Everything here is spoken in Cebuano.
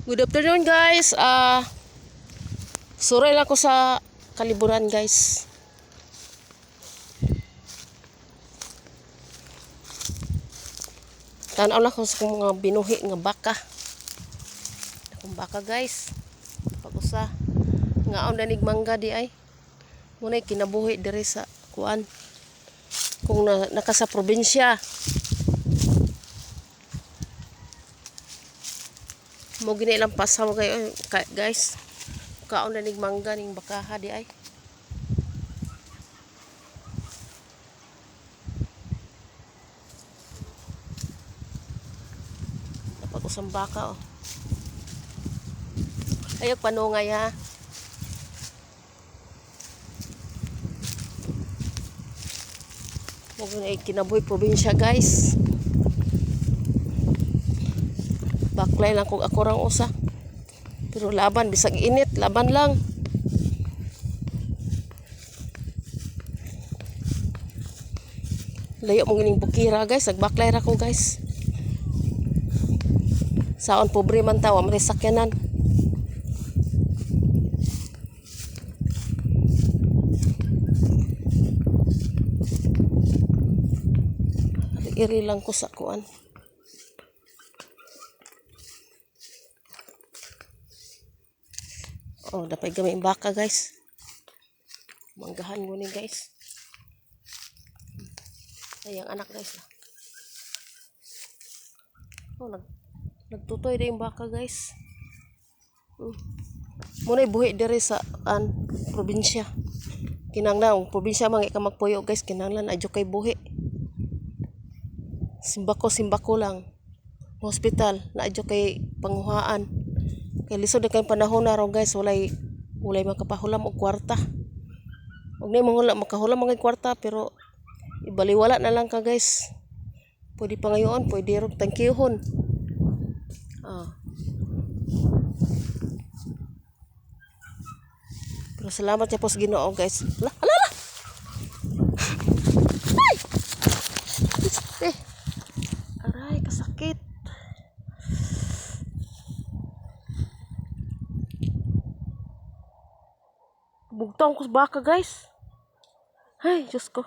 Good afternoon, guys. Suray lang ko sa kaliburan, guys. Tanaw lang ko sa akong mga binuhi nga baka. Akong baka, guys. Pag-usa. Ngaon na nig mangga di ay. Muna'y kinabuhi diri sa kuan. Kung naka sa probinsya. Mo gini ilang pasaw kayo guys. Kaon na nig mangga ning bakaha di ay. Napag-usang baka oh. Ayok panungay ha. Mo gini kinabuhi probinsya, guys. Baklay lang kung ako rang usa. Pero laban bisag init, laban lang. Layo mo gining bukira, guys, nagbaklay ra ko, guys. Saon pobre man ta, wa man tay sakyanan. Iri lang ko sa kuan. Oh, dapat gamay baka, guys. Manggahan mo ni, guys. Ay, ang anak, guys. Oh, nagtutoy na yung baka, guys. Muna'y buhi diri sa an probinsya. Kinanglan, ang probinsya man ka magpuyo, guys, kinanglan adyo kay buhi. Simbako simbako lang. Hospital na adyo kay panguhaan. Kay lisod na kay panahon na ron, guys, walay makapahulam og kwarta. Og nay manghula makahulam mga kwarta pero ibaliwala na lang ka, guys. Pwede pa ngayon, pwede ron thank you-hon. Ah. Pero salamat siya po sa Ginoo, guys. Ala, ala, ala! Ay! Eh. Aray, kasakit. Bugtong ko sa baka, guys. Ay, Diyos ko.